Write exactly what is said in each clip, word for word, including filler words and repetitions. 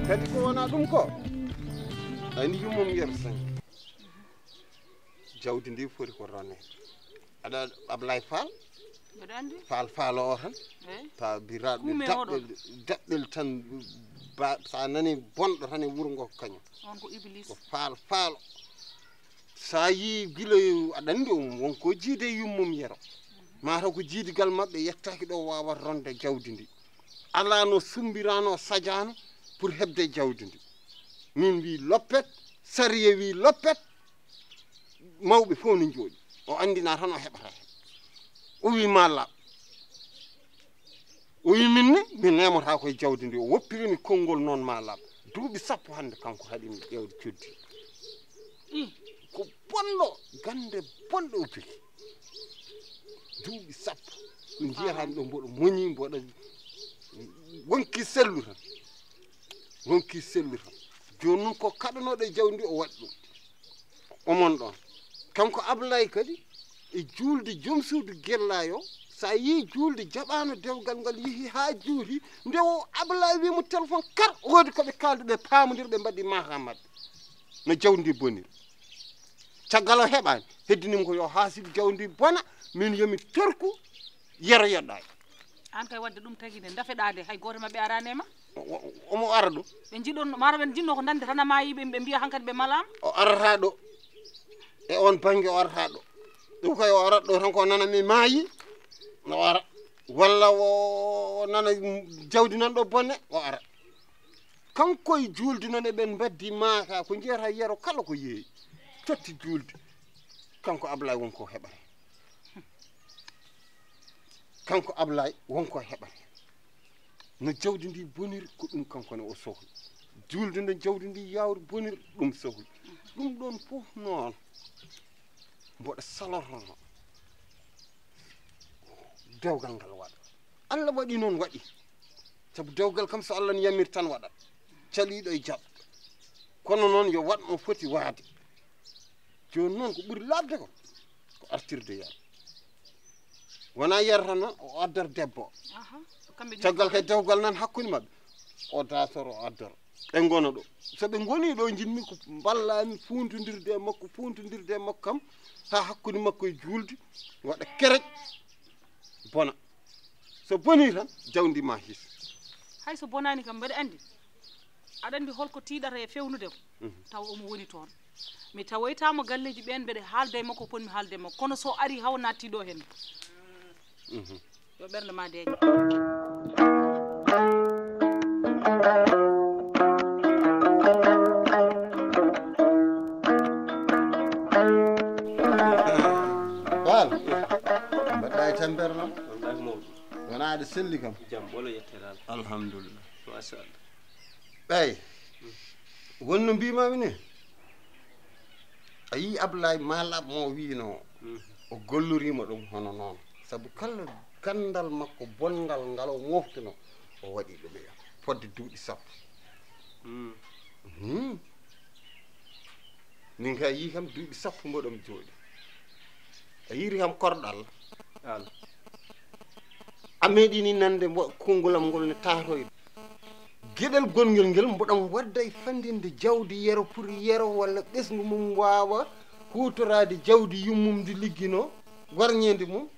Kadi ko wona ɗum ko, ani yummum yer sen. Jawdi ndi foti ko ronneede. Aɗa Ablaye Fall? Mbeɗa anndi. Fall Fall o tan. Eyi. Tawa biraaɗo. Kuume oɗon. Daɓɓel, daɓɓel tan, ba, so a nani bonɗo tan e wuro ngo ko kañum. On ko Iblis. Ko Fall Fall. So a yii gila, aɗa anndi, on won ko jiide e yummum yero. Mataw ko jiidigal maɓɓe yettaaki ɗo waawata ronde jawdi ndi. Alaa no sumbiraano, sajaano pour heɓde jawdi ndi. Min mbii loppet, sariya wii loppet, mawɓe fof no njooɗi. O anndinaa tan o heɓata heen. O wii ma laaɓ. O wii min ne, mi nemotaako e jawdi ndi. O woppirimi konngol noon ma laaɓ. Duuɓi sappo hannde kanko haɗimi ƴeewde coddi. Ko bonɗo, gannde bonɗe o jogii. Duuɓi sappo. Ko njiyatami ɗo mboɗo moñi, mboɗo wonkii sellu tan. Wonkii sellu tan. Jooni noon ko kaɗanooɗo e jawdi ndi o waɗi ɗum. Omon ɗoon. Kanko Ablaye kadi e juulde joom suudu Gellaay o, so a yii juulde jaɓaano dewgal ngal yehi haa juuti, nde o Ablaye wii mo téléphone kar, woodi ko ɓe kaaldi, ɓe paamondiri, ɓe mbaɗi maaka maɓɓe. No jawdi ndi boniri. Caggal o heɓaani, heddinii mo ko yo haasidu jawdi ndi bona, min yo mi torku yero yeddaay. Aan kay waɗde ɗum tagi nde, ndafeɗaa nde, hay gooto maɓɓe araani e ma. O, o, omo ara ɗo. Ɓe njiɗon, mara ɓe njiɗno ko nande tan a maayi, ɓe, ɓe mbiya hankadi ɓe malaama. O arata ɗo. E oon bannge o arata ɗo. Ɗum kay o arat ɗo tan ko nana mi maayi, o ara. Walla o nana jawdi nan ɗo bonne, o ara. Kanko e juulde noon eɓen mbaddi maaka, ko njiyata yero kala ko yeeyi. Totti juulde. Kanko Ablaye won ko heɓata. Kanko Ablaye won ko heɓata. No jawdi ndi bonir, ko ɗum kanko ne o sohli. Juulde nde jawdi ndi yawri bonir, ɗum sohli. Ɗum ɗoon fof noon mboɗo salorno dewgal ngal waɗa. Allah waɗi noon waɗi. Sabu dewgal kam so Allah ne yamir tan waɗat. Caliiɗo e jaɓ. Kono noon yo waɗ mo foti waade. Jooni noon ko ɓuri laaɓde ko, ko artirde yar. Wona yar tan, o addor debbo. Aha, kamɓe ɗiɗo. Caggal kay dewgal nan hakkunde maɓɓe. O daasor, o addor. Ɓe ngona ɗo. So ɓe ngoni ɗo, njiɗmi ko mballami fuuntondirde e makko, fuuntondirde e makko kam, haa hakkunde makko e juulde, waɗa kerec, bona. So bonii tan, jawdi ma his. Hay so bonaani kam, mbeɗa anndi. Aɗa anndi holko tiiɗata e fewnude ko? Mhm. Tawa omo woni toon. Mi tawoytaamo galleeji ɓeen, mbeɗa haalda e makko, ko potmi haalde e makko. Kono so arii, haw nattii ɗo heen. Mhm. Yo ɓernde ma deeƴe. Baal, mbaɗɗa e tampere noon? Wallaahi mawɗo. Wona aɗa selli kam? Jam, wolo yettere Allah. Alhamdulillah. Machallah. Ɓeey, won no mbimami ni. A yii Ablaye Malab mo wiino, mm, o golloriima ɗum hono noon. Sabu kala ganndal makko bonngal ngal o moftuno, o waɗi ɗum e fodde duuɓi sappo. Mm. Mhm. Min kay yii kam duuɓi sappo mboɗo mi jooɗi. A yiiri kam korɗal. Al. A meeɗini nande mbo-, konngol am ngol ne taatoyi. Geɗel gonngel ngel mboɗon wadda e fanndinde jawdi Yero pour Yero walla ɓesngu mum waawa huutoraade jawdi yummum ndi ligginoo warñeende mum.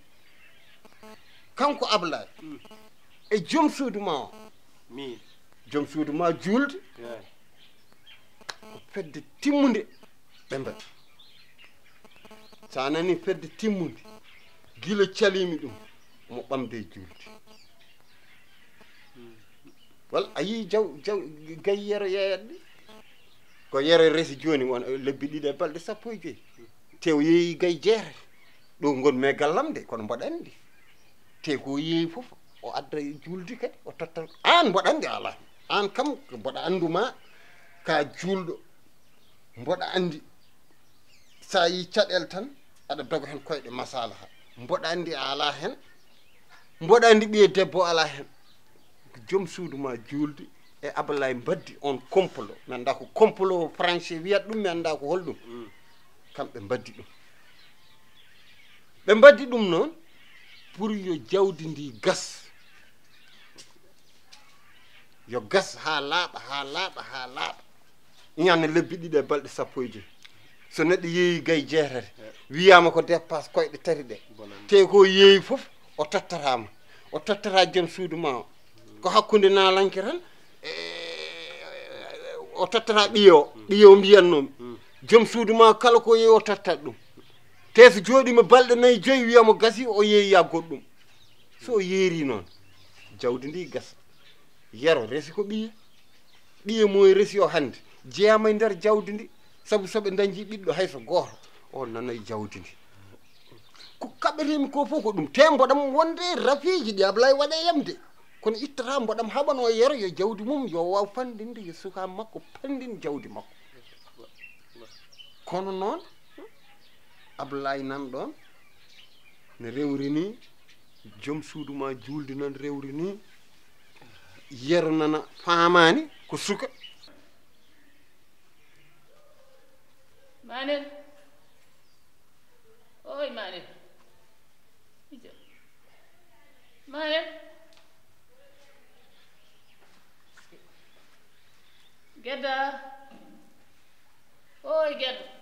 Kanko Ablaye e joom suudu maa o. Min. Joom suudu maa juulde. Ko fedde timmunde ɓe mbaɗi. So a nanii fedde timmunde, gila caliimi ɗum, mo ɓamde e juulde. Wal a yii jaw jaw gay Yero yeeyat ɗi. Ko Yero resi jooni won lebbi ɗiɗi e balɗe sappo e joyi. Tew yeeyi gay jeetati. Ɗo ngon me gallam de, kono mboɗa anndi. Te ko yeeyi fof, o adda e juulde kadi, o totta. Aan mboɗa anndi alaa. Aan kam, mboɗa annduma ka juulɗo. Mboɗa anndi, so a yii caɗeele tan, aɗa doga heen koyɗe masalaha. Mboɗa anndi a alaa heen. Mboɗa anndi ɓiye debbo alaa heen. Joom suudu ma juulde e Ablaye mbaddi on complot. Mi anndaa ko complot français wiyata ɗum, mi anndaa ko holɗum. Kamɓe mbaddi ɗum. Ɓe mbaddi ɗum noon pour yo jawdi ndi gas. Yo gas haa laaɓa, haa laaɓa, haa laaɓa. Ñande lebbi ɗiɗi e balɗe sappo e joyi. So neɗɗo yeeyi gay jeetati, wiyaama ko dépasse koyɗe tati ɗe. Te ko yeeyi fof, o tottataama. O tottata joom suudu ma o. Ko hakkunde naalanke tan, e, o tottata ɓiye o. Ɓiye o mbiyatnoomi. Joom suudu ma kala ko yeeyi o tottat ɗum. Te so jooɗiima balɗe nayi, joyi, wiya mo gasi, o yeeyi ya goɗɗum. So o yeeri noon, jawdi ndi gasa. Yero resi ko ɓiye. Ɓiye mo resi o hannde jeyaama e nder jawdi ndi. Sabu so ɓe dañji ɓiɗɗo hay so gooto, o nanay jawdi ndi. Ko kaɓetemi ko fof ko ɗum. Te mboɗam wonde rafiiji ɗi Ablaye waɗe yamde. Kono ittata mboɗam haɓano Yero yo jawdi mum yo waaw fanndinde, yo suka makko fanndin jawdi makko. Kono noon, Ablaye nan ɗoon ne rewri ni, joom suudu ma juulde nan rewri ni, Yero nana faamaani ko suka. Manel. Oy, Manel. Ijo. Manel. Gedda. Oy, Gedda.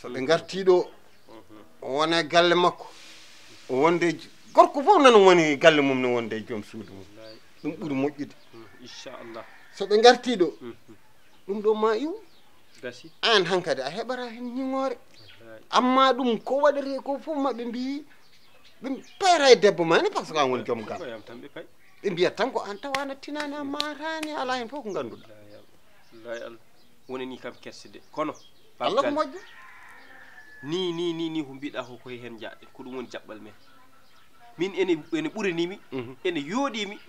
So ɓe ngartii ɗo, o wona e galle makko, o wonde gorko fof nana woni galle mum, ne wonde e joom suudu mum. Ɗum ɓuri moƴƴude. Inchallah. So ɓe ngartii ɗo, ɗum ɗo ma iw. Gasi. Aan hankadi a heɓata heen ñiŋoore. Amma ɗum ko waɗetee ko fof maɓɓe mbiyi, ɓe peyra e debbo ma ne, par ce que aan woni joom galle. Ɓe mbiyat tan ko aan tawa ana tinaani, a maataani, alaa heen fof ko ngannduɗaa. Wallaahi Allah, wonani kam kerse de. Kono Allah ko moƴƴo. Ni, ni, ni, ni ko mbiɗa ko, koye heen njaɗen. Ko ɗum woni jaɓɓal men. Min ene, ene ɓurani mi, ene yooɗi mi.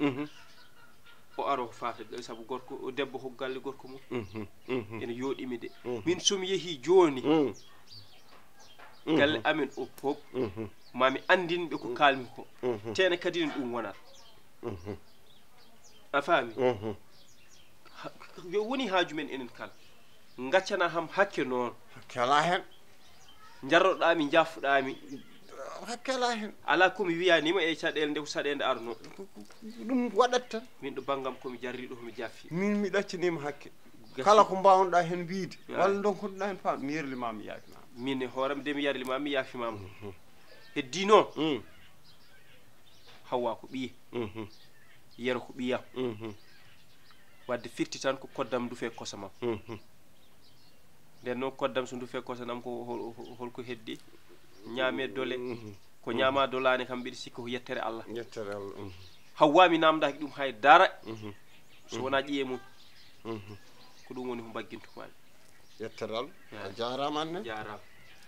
O aro faata ɗo, sabu gorko, o debbo ko galle gorko mum. Ene yooɗi mi de. Min so mi yehii jooni, galle amen o fof, ma mi anndin ɓe ko kaalmi ko. Tene kadi ne ɗum wonat. A faami? Ha-, yo woni haaju men enen kala. Ngaccana ham hakke noon. Hakke alaa heen. Njarroɗaa mi, njaafuɗaa mi. Hakke alaa heen. Alaa ko mi wiyanima e caɗeele nde ko saɗeende arno. Ko ɗum waɗat tan. Min ɗo banngam ko mi jarriɗo, ko mi jaffi. Min mi ɗaccanima hakke. Gasi. Kala ko mbawnoɗa heen wiyde, walla ndonkonoɗa heen faam, mi yerlima, mi yaafima. Min e hooram de mi yerlima, mi yaafimama. Heddi noon. Hawwa ko ɓiye. Yero ko ɓiyam. Wadde firti tan ko koddam ndufe kosamam. Nden noon koddam so ndufe kosanam ko hol-, hol-, holko heddi? Ñaame dole. Ko ñaama dolaani kam mbiɗa sikki ko yettere Allah. Yettere Allah. Hawwa mi namdaki ɗum hay dara. So wona ƴiye mum. Ko ɗum woni ko mbaggintumami. Yettere Allah. A jaaraama anne. Jaaraama.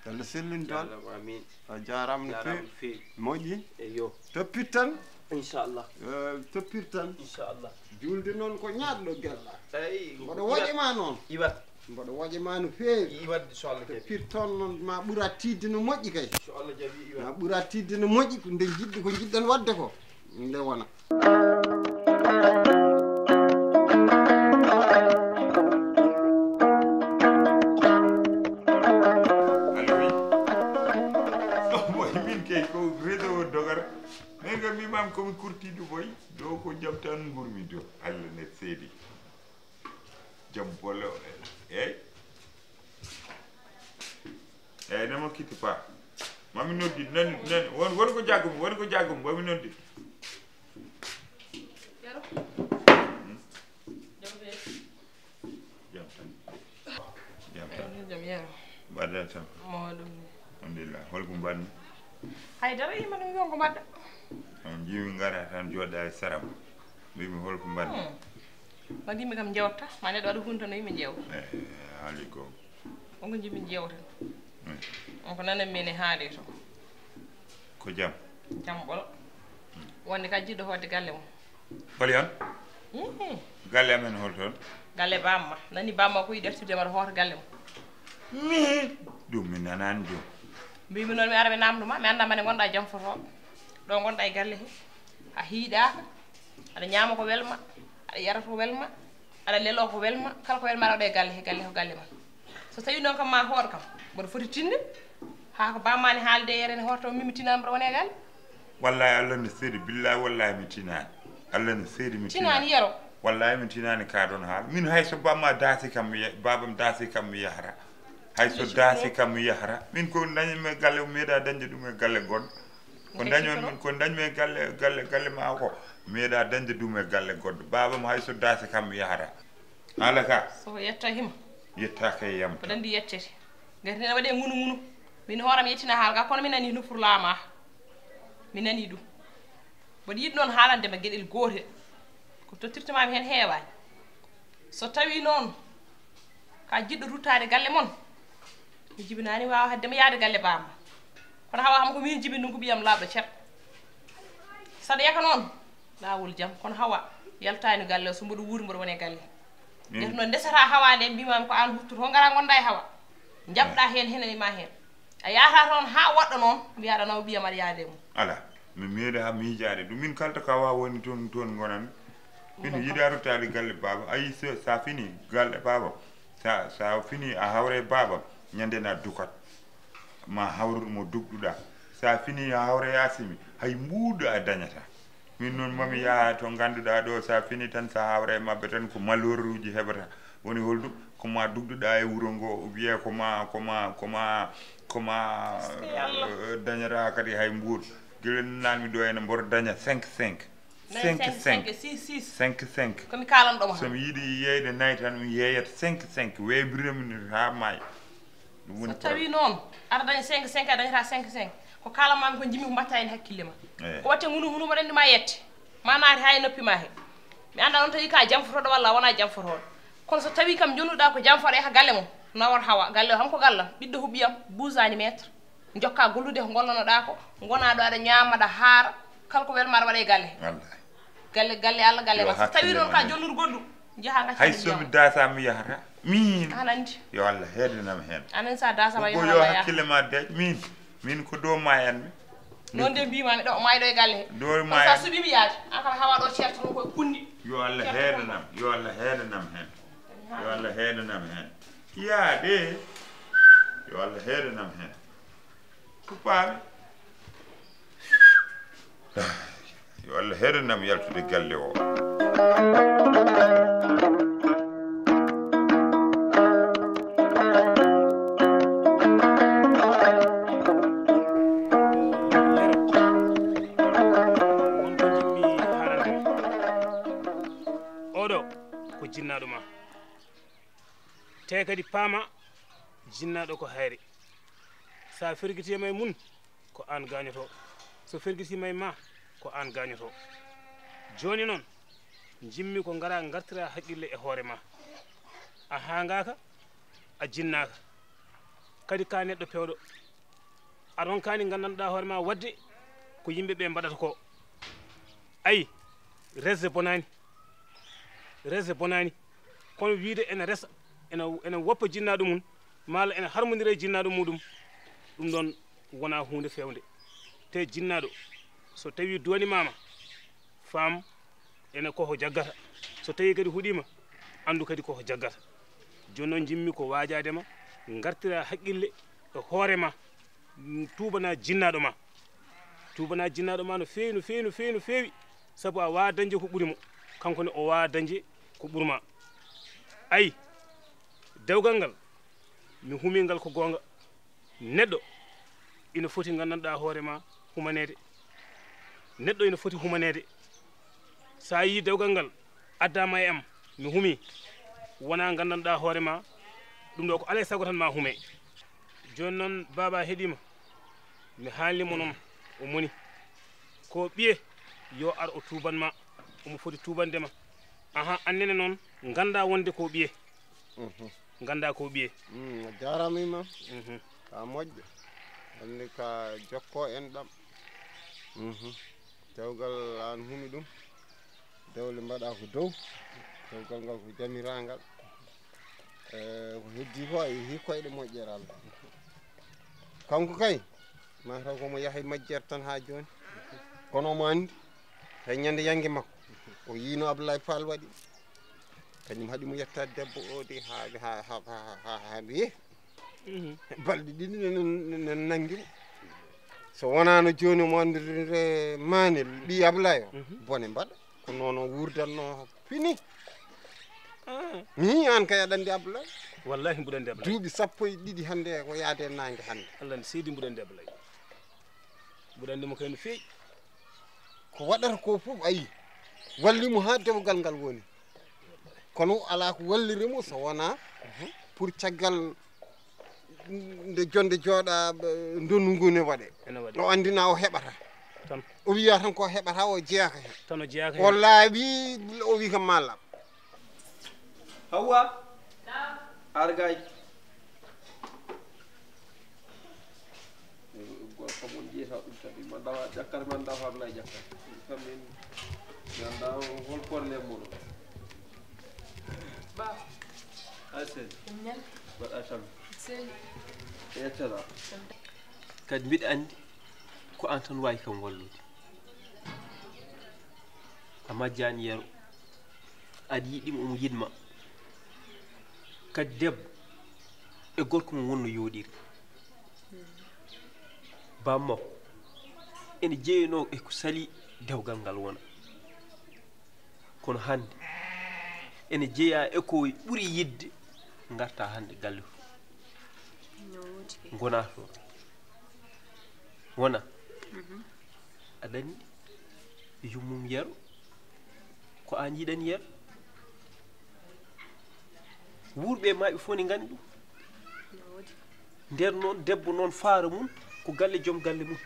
Yalla sellin tan. Jaaraama, amin. A jaaraama no feewi. Moƴƴi. Eyo. Toppit tan. Inchallah. Eh, toppit tan. Inchallah. Julde noon ko ñaaɗɗo gella. Eyi. Mboɗo woƴe ma noon. Iwat. Mboɗo woƴe ma no feewi. Iwat inchallah jabi. Toppit toon noon ma ɓura tiidde no moƴƴi kay. Inchallah jabi iwat. Ma ɓura tiidde no moƴƴi ko nde jiɗɗo ko jiɗɗen waɗde ko. Nde wona. Allo, wi. Ɗo boy min kay ko réseau o dogata. Min kam mbimam komi kurtiɗo boy. Ɗo ko jam tan ngurmi ɗo. Allah ne seedi. Jam bolo. Eyyi. Eyyi, ne mo kitti pa. Mami noddi, nani, nani. Won, won ko jaggum, won ko jaggum, mami noddi. Yaro. Hmm? Jam tan. Jam tan. Jam yaro. Mbaɗɗa tan. Mawɗum ni. Alhamdulillah. Holko mbaɗmi? Haydara, yima ɗum wiyonko mbaɗɗa. On jiimi ngara tan jooɗa e sara ma. Mbimi holko mbaɗmi? Hmm. Mbaɗimi kam jewta. Ma neɗɗo waɗa hunde no yimɓe jeewa. Eh, haali ko. On ko jiimi jewta. Hmm. On ko nanan men e haali to. Ko jam? Jam ɓolo. Wonde ka jiɗɗo hoode galle mum. Holi on? Mhm. Galle amen hol toon? Galle bamma. Nani bamma ko yiɗi artirde mbaɗa hoota galle mum. Min? Ɗum mi nanaani ɗum. Mbimi noon mi ara mi namndo ma, mi annda mane ngonɗa jam fotooɗo. Ɗo ngonɗa e galle he. A hiiɗaaka. Aɗa ñaama ko welma, aɗa yara ko welma, aɗa lelo ko welma, kala ko welma aɗa waɗa e galle he, galle ko galle ma. So tawi noon kam ma hoor kam, mboɗo foti tinde, haa ko bamma ne haalde e yere ne hoorta o min mi tinani mboɗo wone e galle. Wallahi Allah no seedi, billahi wallahi mi tinani. Allah no seedi mi tinani. Tinani yero. Wallahi mi tinani ka ɗon haala. Min hay so bamma daasi kam mi ya-, babam daasi kam mi yahata. Hay so daasi kam mi yahata. Min ko dañmi e galle, mi meeɗa dañde ɗum e galle goɗɗo. Ko dañon min, ko dañmi e galle, galle, galle ma ko. Mi meeɗa dañde ɗum e galle goɗɗo. Babam hay so daasi kam mi yahata. Haala ka. So yetta hima. Yettaka e yam. Ko ɗan ndi yettete. Ngati nena waɗe ngunu ngunu. Min hooram yettina haala ka, kono mi nani nufur laama. Mi nani ɗum. Mboɗo yiɗi noon haalande ma geɗel gootel. Ko tottirta ma mi heen heewaani. So tawi noon ka jiɗɗo ruttaade galle mon, mi jibinaani waawa hadde ma yaade galle baama. Kono hawa kam ko min jibin ɗum ko ɓiyam laaɓɗo cer. Saɗa yaka noon, laawol jam. Kono hawa, yaltaani galle o, so mboɗo wuuri mboɗo woni e galle. Min ndeke noon ndesata hawa nde, mbimami ko aan huttoto, ngara ngonda e hawa. Njaɓɗa heen, henen e ma heen. A yahata toon haa woɗɗa noon, mbiya aɗa nawa ɓiyam aɗa yaade e mum. Ala, mi meeɗa miijaade ɗum. Min kalta ka wa woni toon, toon ngonan. Min yiɗa ruttaade galle baaba. Ayi, so, sa fini galle baaba, sa, sa fini a hawre baaba, ñande na dukat. Ma hawru mo dugɗuɗa. Sa fini a hawre yasimi, hay mbuuɗo a dañata. Min noon mami yaha to ngannduɗaa ɗo, sa fini tan, sa hawra e maɓɓe tan, ko malheureruji heɓata. Woni holɗum? Ko ma dugduɗaa e wuro ngo, ou bien ko ma, ko ma, ko ma, ko ma, eh, dañata kadi hay mbuuɗo. Gila nanmi ɗo ene mboɗo daña cinq cinq. Cinq cinq, six six. Cinq cinq. Ko mi kalanɗo ma. So mi yiɗi yeeyde nayi tan, mi yeeyat cinq cinq. Weebiram ni haa maayi. Ɗum woni problème. So tawi noon aɗa daña cinq cinq, a dañata cinq cinq, ko kalan mami ko jimmi ko mbatta heen hakkille ma. Eey. Ko watte ngunu ngunu mbaɗanndi ma yette. Ma naati haa e noppi ma he. Mi annda noon tawi ka jam fotooɗo walla a wona jam fotooɗo. Kono so tawi kam jonnuɗa ko jam fotooɗo, yaha galle mum. Nawor hawa, galle o kam ko gallam. Ɓiɗɗo huɓɓi am, douze animètre. Jokka gollude ko ngollanoɗa ko, ngona ɗo aɗa ñaama, aɗa haara, kala ko welma aɗa waɗa e galle he. Wallahi. Galle, galle Allah, galle ma. So tawi noon ka jonnuru goɗɗum, njaha ngacca. Hay so mi daasa mi yahata. Min. An anndi. Yo Allah heedinam heen. Anen sa daasa ma yahata. Yo hakkille ma deej. Min, min ko dow mayanmi. Noon de mbimami ɗo, maayi ɗo e galle he. Ɗo mayan. Sa suɓimi yaade, an kam hawa ɗo ceertoto koye kunni. Yo Allah heedinam, yo Allah heedinam heen. Yo Allah heedinam heen. Yaade. Yo Allah heedinam heen. Ko paami? Yo Allah heɗanam yaltude galle o. Won ko njiɗmi haalande ma. Oɗo ko jinnaaɗo ma. Te kadi paama, jinnaaɗo ko hayre. So a fergitiima e mum, ko aan gaañoto. So fergitiima e ma, ko aan gaañoto. Jooni noon, njiɗmi ko ngaraa ngartiraa haqqille e hoore ma. A haangaaka, a jinnaaka. Kadi ka neɗɗo peewɗo. A ronkaani nganndanɗaa hoore ma waɗde ko yimɓe ɓe mbaɗata ko. Ayi, resde bonaani. Resde bonaani. Kono wiyde ene resa, ene, ene woppa jinnaaɗo mum, malla ene harmondira e jinnaaɗo muɗum, ɗum ɗoon wonaa huunde feewnde. Te jinnaaɗo, so tawii doonimaama, faam ene ko ko jaggata. So tawii kadi huɗiima, anndu kadi ko ko jaggata. Jooni noon, njiɗmi ko waajaade ma, ngartiraa haqqille e hoore ma, tuubanaa jinnaaɗo ma. Tuubanaa jinnaaɗo ma no feewi, no feewi, no feewi, no feewi. Sabu a waawaa dañde ko ɓuri mo, kanko ne o waawaa dañde ko ɓuri ma. Ayi, dewgal ngal, mi humii ngal ko goonga. Neɗɗo ina foti nganndanɗaa hoore ma humaneede. Neɗɗo ina foti humaneede. So a yii dewgal ngal addaama e am, mi humii, wonaa nganndanɗaa hoore ma, ɗum ɗo ko alaa e sago tan ma hume. Jooni noon, baaba heɗiima, mi haalni mo noon, o moni. Ko ɓiye, yo ar o tuuban ma, omo foti tuubande ma. Ahan, aan nene noon, nganndaa wonde ko ɓiye. Mhm. Nganndaa ko ɓiye. Mm, a jaaraama, imam. Mhm. Ka moƴƴo. Anndi ka jokko en ɗam. Mhm. Dewgal aan humi ɗum. Dewle mbaɗa ko dow. Dewgal ngal ko jamirangal. E, ko heddi ko, a yehi koyɗe moƴƴere Allah. Kanko kay, mataw ko mo yahi majjere tan haa jooni. Kono omo anndi, hay ñande yange makko, o yiino Abdoulaye Fall waɗi. Kañum haɗi mo yettaade debbo o de haa, haa, haa, haa, haa, haa ɓe yehi. Mhm. Balɗe ɗiɗi ne, ne, ne, ne nanngi mo. So wonaano jooni omo anndirde Manel, ɓii Ablaye o, mhm, bone mbaɗa. Ko noon o wuurdatnoo fini. Ah. Mi, aan kay aɗa anndi Ablaye. Wallahi, mbuɗa anndi Ablaye. Duuɓi sappo e ɗiɗi hannde ko yaade naange hannde. Allah ne seedi, mbuɗa anndi Ablaye. Mbuɗa anndi mo kay no feewi. Ko waɗata ko fof, ayi, walli mo haa dewgal ngal woni. Kono alaa ko walliri mo so wonaa, mhm, pour caggal nde jonde jooɗa, eh, ndonnu ngu ne waɗe. Ene waɗe. O anndina o heɓata. Tan. O wiya tan ko heɓata, o jeyaaka heen. Tan o jeyaaka heen. O laaɓi, o wi kam ma laaɓ. Hawwa. Naam. Argaay. Gorko mon ƴeeta ɗum kadi, ma dawa jakkata, ma dawa Ablaye jakkata. Ɗum kam min mi anndaa hol problème mon o. Ba. A sel. Ɗum ñande. Mbaɗa tan. Sel. Yettata. Kadi mbiɗa anndi ko aan tan waawi kam wallude. A majjaani Yero. Aɗa yiɗi mo, omo yiɗ ma. Kadi debbo e gorko mum wonno yooɗiri. Bammakko ene jeyanoo e ko sali dewgal ngal wona. Kono hannde ene jeyaa e ko ɓuri yiɗde ngarta hannde galle to. No woodi kay. Ngona to. Wona. Mhm. Aɗa anndi yummum Yero. Ko aan yiɗani Yero. Wuurɓe e maayɓe fof ne nganndi ɗum. No woodi. Nder noon, debbo noon, faara mum ko galle, joom galle mum.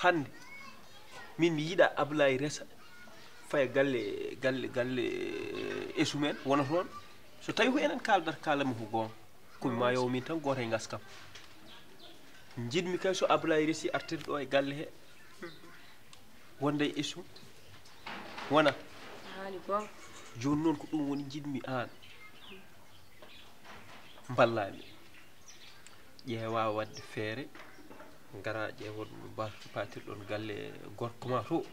Hannde, min mi yiɗa Ablaye resa, faya galle, galle, galle, eh, esu men, wona toon. So tawi ko enen kaaldata, kaalanmi ko goonga. Ko mi maayowo min tan, gooto e ngaskam. Njiɗmi kay so Ablaye resi artirde ɗo e galle he, wonda e esu. Wona. A haali goonga. Jooni noon ko ɗum woni njiɗmi aan. Mballaa mi. Ƴeewa waɗde feere, ngara ƴeewa no mba-, mbatirɗon galle gorko ma to,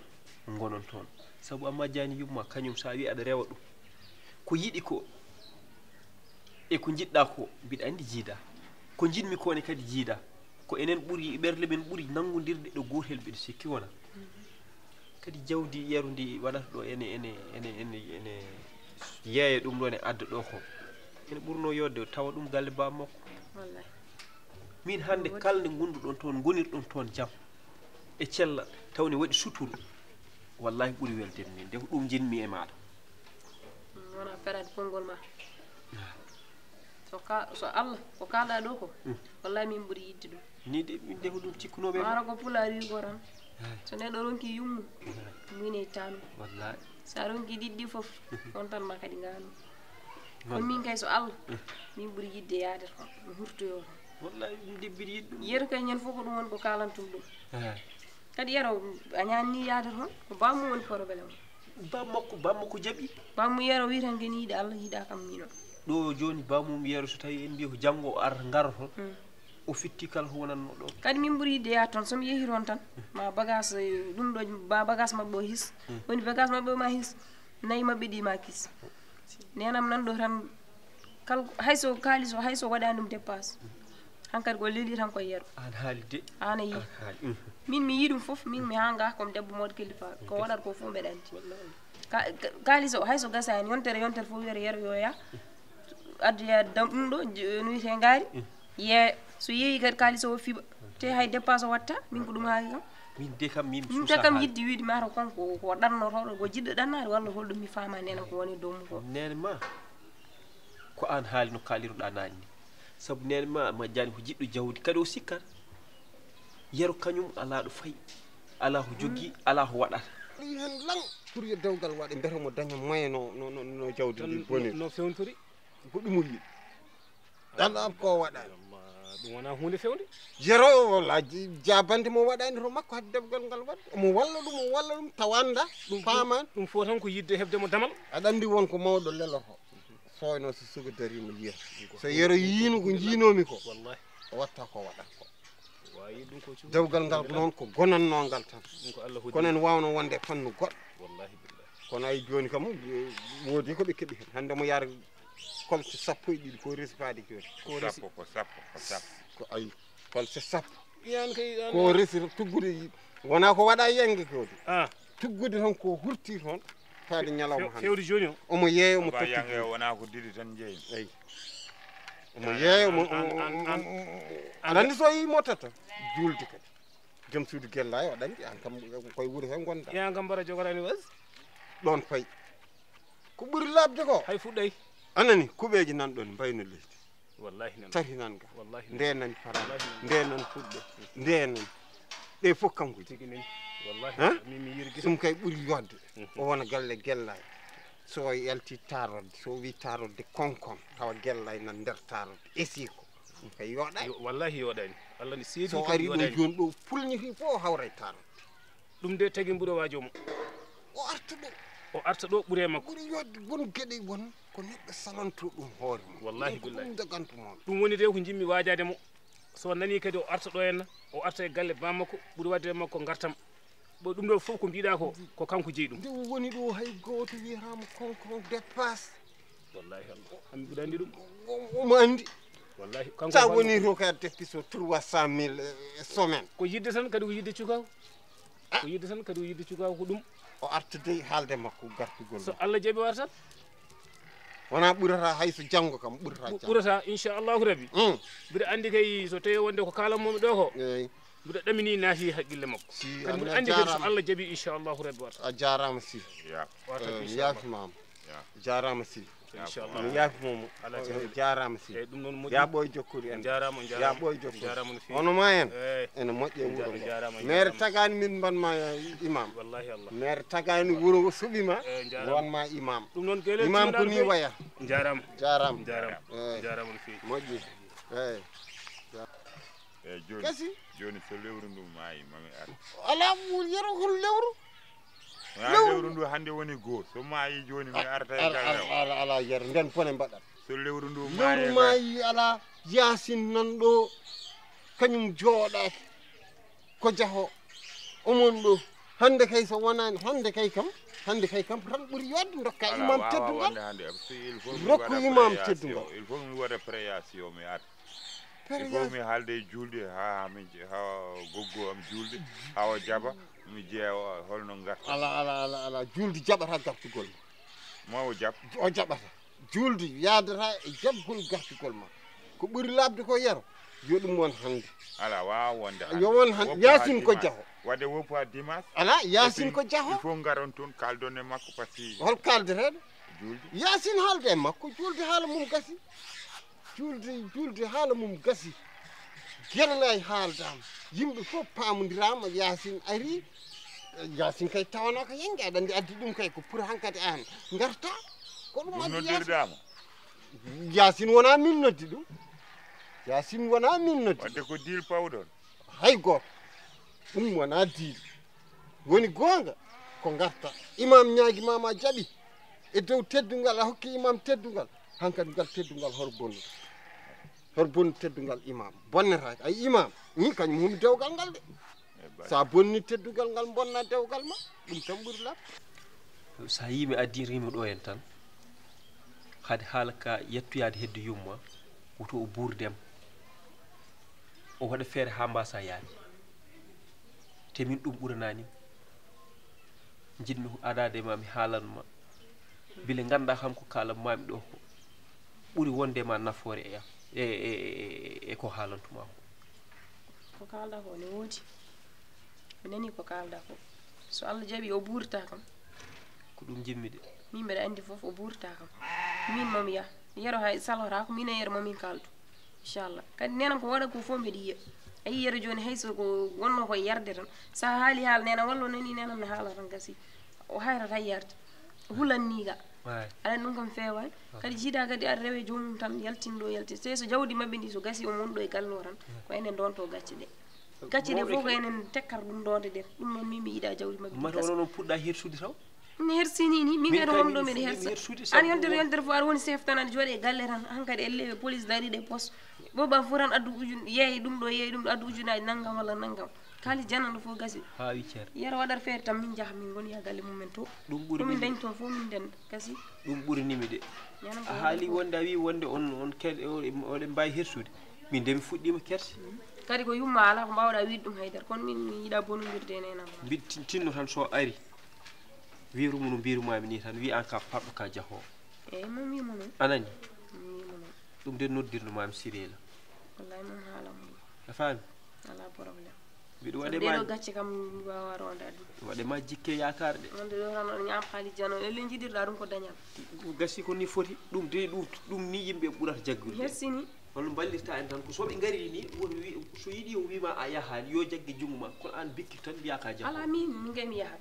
ngonon toon. Sabu a majjaani yumma, kañum so a wi aɗa rewa ɗum. Ko yiɗi ko, e ko njiɗɗa ko, mbiɗa anndi jiida. Ko njiɗmi ko ne kadi jiida. Ko enen ɓuri, ɓerle men ɓuri nanngondirde ɗo gootel, mbiɗa sikki wona. Kadi jawdi yeru ndi waɗata ɗo ene, ene, ene, ene, ene yeeya ɗum ɗo, ene adda ɗo ko. Ene ɓurno yodde tawa ɗum galle baaba makko. Wallahi. Min hannde kala nde ngonduɗon toon, ngonirɗon toon jam e cella, taw ne waɗi suturu. Wallahi ɓuri weldemi min, nde ko ɗum njiɗmi e maaɗa. Wona feraade konngol ma. So ka, so Allah, ko kaalɗaa ɗo ko, wallahi min ɓuri yiɗde ɗum. Ni de, min de ko ɗum cikkunooɓe. Maaro ko pulaar wi ko tan. So neɗɗo ronki yummu, muyne taanu. Wallahi. So a ronki ɗiɗɗi fof, on tan ma kadi ngaanu. Kono min kay so Allah, min ɓuri yiɗde yaade toon, mi hurtoyoo toon. Wallahi, ɗum de mbiɗa yiɗi ɗum. Yeru kay ñande fof ko ɗum woni ko kaalantum ɗum. Kadi yero a ñaanni yaade toon, ko bammu woni problème o. Bammakko, bammakko jaɓi. Bammu yero wi tan kene yiɗi Allah, yiɗa kam mino. Ɗo jooni bamum yero so tawi en mbiya ko janngo o arata ngaro toon, o fitti kala ko wonatno ɗo. Kadi min ɓuri yiɗde yaade toon, so mi yehi toon tan, ma bagage, eh, ɗum ɗo, ma bagage maɓɓe o his. Woni bagage maɓɓe o ma his, nayi maɓɓe ɗi ma kis. Nenam nan ɗo tan, kal, hay so kaalis o, hay so waɗani ɗum dépasse. Hankadi ko leli tan ko yero. An haali de. An a yi. An haali. Min mi yi ɗum fof, min mi hanga comme debbo mawɗo kilifa. Ko waɗata ko fof mbeɗa andi. Wallahi. Ka-, ka-, kaalis o, hay so gasani, yontere, yontere fof wiyata yero yo ya. Addu ya dam ɗum ɗo, j-, no wiyete ngaari. Ye, so yeeyi kadi kaalis o fiɓa. Te hay dépasse o watta, min ko ɗum haali kam. Min de kam, min Min suusa de kam haali. Yidde wiide mata kanko ko ɗannotoɗo, ko jiɗɗo ɗannaade walla holɗum mi faama nena ko woni dow mum ko. Nene ma, ko an haali no kaaliruɗa naani ni. Sabu nene ma, ma jani ko jiɗɗo jawdi, kadi o sikkat. Yero kañum alaa ɗo fayi, alaa ko joggi, alaa ko waɗata. Ɗum hen lan pour yo dewgal waɗe, mbete mo daña moyen no, no, no, no jawdi ndi boni. No fewntori? Ko ɗum o yiɗi. Ɗan am ko waɗa. Ɗum wona huunde fewnde. Yero o walla ji-, jabante mo waɗani to makko hadde dewgal ngal waɗde. Omo walla ɗum, o walla ɗum, tawanda, ɗum, ɗum, faman. Ɗum fof tan ko yiɗde heɓde mo damal. Aɗa andi won ko mawɗo leloto. Soyno so suka darima yiya. So yero yiino ko jiinomi ko. Wallahi. O watta ko waɗata ko. Wawi ɗum ko cuuɗi. Dewgal ngal ko noon ko gonannoo ngal tan. Ɗum ko Allah hoddiri. Kono en wawno wonde e fannu goɗɗo. Wallahi billahi. Kono ay jooni kam, woodi ko ɓe keɓi hen. Hannde mo yar kolte sappo e ɗiɗi ko resi faade jooni. Ko resi. Sappo, ko sappo, ko sappo. Ko ay kolte sappo. Yan kay, yan ko resi tuggude, wona ko waɗa yenge ko de. Ah. Tuggude tan ko hurti toon. Faade ñalawma hannde. Fewde jooni o. Omo yeeya, omo totti. Yenge wona ko didi tan jeeyi. Eyi. Omo yeeya, omo, an, an, omo, an, omo, an, omo, an, aɗa anndi so yii mo tata, juulde kadi. Joom suudu Gellaayo, aɗa anndi, an kam koye wuro he ngonɗaa. Yan kam mbaɗa jogorani was? Ɗoon fayi. Ko ɓuri laaɓde ko? Hay fuɗɗay. Anani, kuɓeeji nan ɗoon mbayno leydi. Wallahi nan. Tati nan ga. Wallahi nan. Nde nan fara. Wallahi nan. Nde nan fuɗɗe. Nde nan. Ɗe fof kanko. Tigi nan. Wallahi. Hein? Min mi yiri gisa. Ɗum kay ɓuri yodde. Mhm. O wona galle Gellaayo. So o yalti taarorde, so o wi taarorde konkon, tawa Gellaayo nan nder taarorde. Esi ko. Ɗum kay yooɗaani. Yo-, wallahi yooɗaani. Allah ne seedi. So o ari ɗo jooni ɗo, pulñiti fof o hawra e taarorde. Ɗum de tagi mbuɗo waajo mo. O arta ɗo. O arta ɗo ɓure makko. Ɓuri yodde won geɗe won ko neɗɗo salanto ɗum hoore mum. Wallahi billahi. Ɗum daganto mo. Ɗum woni de ko jimmi waajaade mo. So nani kadi o arta ɗo henna, o arta e galle bammakko, ɓuri waɗde e makko ngartam. Bo ɗum ɗo fof ko mbiɗa ko, ko kanko jeyi ɗum. Nde o woni ɗo hay gooto wiyataama konkon dépasse. Wallahi Allah. An mbiɗa anndi ɗum. O-, omo anndi. Wallahi kanko. Sa woni to ka deppi so trois cent mille, eh, semaine. Ko yidde tan kadi ko yidde cukaw. Ko yidde tan kadi ko yidde cukaw ko ɗum. O artude haalde makko gartugol. So Allah jaɓi wartat. Wona ɓurata hay so janngo kam ɓurata janngo. Ɓurata inchallahu rabbi. Mm. Mbiɗa anndi kay so tawi wonde ko kaalanmomi ɗo ko. Eyi. Mbiɗa ɗamini naati haqqille makko. Si, kadi mbiɗa anndi kadi so Allah jaɓi inchallahu rabbi warta. A jaaraama si. Ya. Warta inchallah. Yaafimaama. Ya. Jaaraama si. Inchallah. Mi yaafimaama. Ala jaaraama si. Eyi ɗum noon moƴƴi. Ya ɓooy jokkuri en. Jaaraama, jaaraama. Ya ɓooy jokkuri. Jaaraama no feewi. Hono ma en. Eyi. Ene moƴƴi e wuro ngo. Jaaraama, jaaraama. Maire tagaani min mban ma imam. Wallahi Allah. Maire tagaani wuro ngo suɓi ma. Eyi, jaaraama. Wan ma imam. Ɗum noon gele imam ko ni waya. Jaaraama. Jaaraama. Jaaraama. Eyi. Jaaraama no feewi. Moƴƴi. Eyi. Eyi jooni. Kasi. Jooni so lewru ndu maayi mami ar. Ala ɓuri yero hol lewru. Lewru ndu hannde woni goo. So maayi jooni mi arta e galle o. Ala, ala, ala, yero nden pone mbaɗat. So lewru ndu maayi. Lewru maayi ala yaasin nan ɗo. Kañum jooɗaaki. Ko jaho. Omon ɗo. Hannde kay so wonaani, hannde kay kam, hannde kay kam tan ɓuri yodde ndokka imam teddungal. Rokku imam teddungal. Il faut mi waɗa préation mi arta. Pere Yaa- Fof mi haalde e juulde haa mi je- haa goggo am juulde haa o jaɓa mi jeeya o holno ngarta. Ala ala ala ala juulde jaɓata gartugol ma. Ma o jaɓ. O jaɓata. Juulde yaadata e jaɓgol gartugol ma. Ko ɓuri laaɓde ko yero yo ɗum won hannde. Ala waawa wonde. Yo won hannde. Yaasin ko jaho. Waɗde woppu haa dimanche. Ala yaasin ko jaho. Il faut ngaron toon kaaldon e makko par ce que. Hol kaaldeteeɗo? Juulde. Yaasin haalde e makko juulde haala mum gasi. Juulde juulde haala mum gasi. Gellay haaldama. Yimɓe fof paamodiraama yaasin ari. Yaasin kay tawanoo ko yenge aɗa anndi addi ɗum kay ko pour hankadi aan ngarta. Ko ɗum Ɗum addi yaasin. Noddirdaama. Yaasin wonaa min noddi ɗum. Yaasin wonaa min noddi. Waɗde ko deal pawɗon. Hay gooto. Ɗum wonaa deal. Woni goonga ko ngarta. Imam ñaagi ma ma jaɓi e dow teddungal a hokki imam teddungal. Hankadi ngal teddungal hor bonnu. Hor bonnu teddungal imam. Bonnetaake. Ay imam. Ni kañum humi dewgal ngal de. Sa bonni teddungal ngal bonna dewgal ma. Ɗum tan ɓuri laaɓde. So a yii mi addii rimo ɗo en tan, hade haala ka yettoyaade hedde yumma, woto o buurdem, o waɗa feere haa mbasa yaade. Te min ɗum ɓuranaani. Njiɗmi adaade ma mi haalan ma. Bile ngannda kam ko kaalan maami ɗo ko ɓuri wonde ma nafoore e, e, e, e, e ko haalantuma ko. Ko kaalɗa ko ne woodi. Mi nani ko kaalɗa ko. So Allah jaɓi o buurta kam. Ko ɗum jimmi de. Min mbeɗa anndi fof o buurta kam. Min moom ya. Yero hay salora ko min e yero momin kaldu. Inchallah. Kadi nenan ko waɗa ko fof mbeɗa yiya. A yi yero jooni hay so ko wonno ko yarde tan. Sa haali haala nenan walla o nani nenan ne haala tan gasi. O hayrata yarde. Hulanni ga. Aɗa ɗum kam feewaani. Kadi jiida kadi aɗa rewe joomum tan yaltin ɗo yaltin. Sey so jawdi maɓɓe ndi so gasi o mon ɗo e galle o tan. Ko enen donto gacce ɗe. Gacce ɗe fof ko enen tekkata ɗum ɗonde ɗen. Ɗum noon min mi yiɗa jawdi maɓɓe ndi Mata gasa. Onon on puɗɗa hersude taw? Mi hersini ni, min kadi wonɗo mbiɗa hersa. An yontere yontere fof aɗa woni chef tan aɗa jooɗe e galle tan. Hankadi elle police dari ɗe poste. Booba fof tan addu ujun yeeyi ɗum ɗo yeeyi ɗum ɗo addu ujunaji nanngam walla nanngam. Kaalis jananɗo fof gasi. Haa wiccer. Yero waɗat feere tan min njaha min ngoni ya galle mum en to. Ɗum ɓuri Komin min. Dañi toon fof min den gasi. Ɗum ɓurinimi de. Ñanan A haali wonde a wi wonde on on kadi oɗen mbawi hersude. Min de mi fuɗɗima kerse. Kadi ko yumma ala ko mbawɗa wiide ɗum haydara kono min mi yiɗa bonondirde e nenam. Mbiɗ tin- tinno tan so ari. Wirumu no mbirumami ni tan wi an ka paɗɗo ka jaho. Eyyi mum wimo noon. Anani. Mum wimo noon. Ɗum de noddirno mami sirela. Wallahi mum haalam ɗum. A faami? Ala problème. Mbiɗo Sabu waɗe ɗeɗo ma gacce kam mi wawa ronde addu. Waɗe ma jikke yakare de. Wonde ɗo tan oɗo ñaam haalis jano elle jiɗirɗa ɗum ko dañal. Ɗum gasi ko ni foti ɗum de ɗum ɗum ni yimɓe ɓurata jaggude. Hersini. Holno mballirta en tan ko soɓe ngari ni woto wi so yiɗi o wima a yahani yo jagge jungo ma kono an bikki tan mbiya ka jaho. Ala min min kay mi yahat.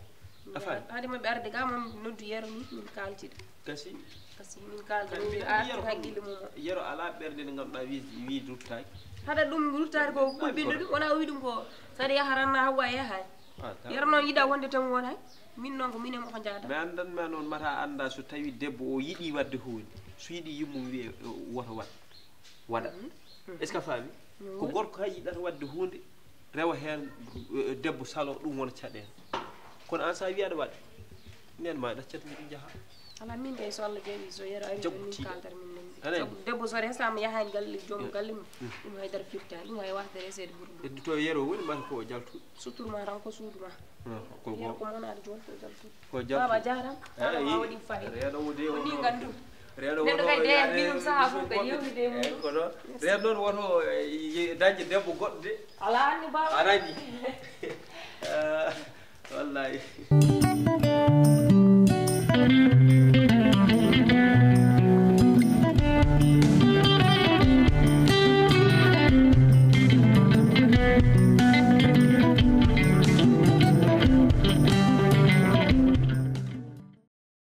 A faami? Haade maɓɓe arde ga moom noddu yero ni min kaltida. Gasi. Kasi min kalda Kadi min mbiɗa arti yero hakkille mum. Yero ala ɓerɗe nde ganduɗa wi wi ruttaki. Haɗa ɗum ruttade ko kulɓinɗo ɗum wona wi ɗum ko. Saɗa yaha tan na hawwa e yaha. Ah, Yero noon yiɗa wonde tan wona. Min noon ko minen ko jaada. Mi andan ma noon mata anda so tawi debbo o yiɗi wadde hunde so yiɗi yummum wiye woto wat waɗa. Est ce que a faami? Ko gorko hay yiɗata wadde hunde rewa hen eh, debbo salo ɗum wona caɗele. Kono an sa wiyaɗa waɗa nen ma ɗaccat mbiɗo jaha. Ala min kay so Allah jaɓi so yero ari min kaltar min nani. Sabu debbo so resama yahani galle joom galle mum. Ɗum haydara firtani ɗum hay wasde resede ɓuri ɗum. Eddi to yero woni mata ko o jaltu. Sutur ma tan ko suudu ma. Yero ko mon aɗa jooni ko jaltu. Ko jaltu. Baba jaram. Ala ma waɗi fayi. Reɗo wode o ni gandu. Reɗo woto kay de mbiɗum saha fof kay yewtide e mum. Kono reɗo noon woto dañde debbo goɗɗo de. Ala anni baba. Arani. Wallahi.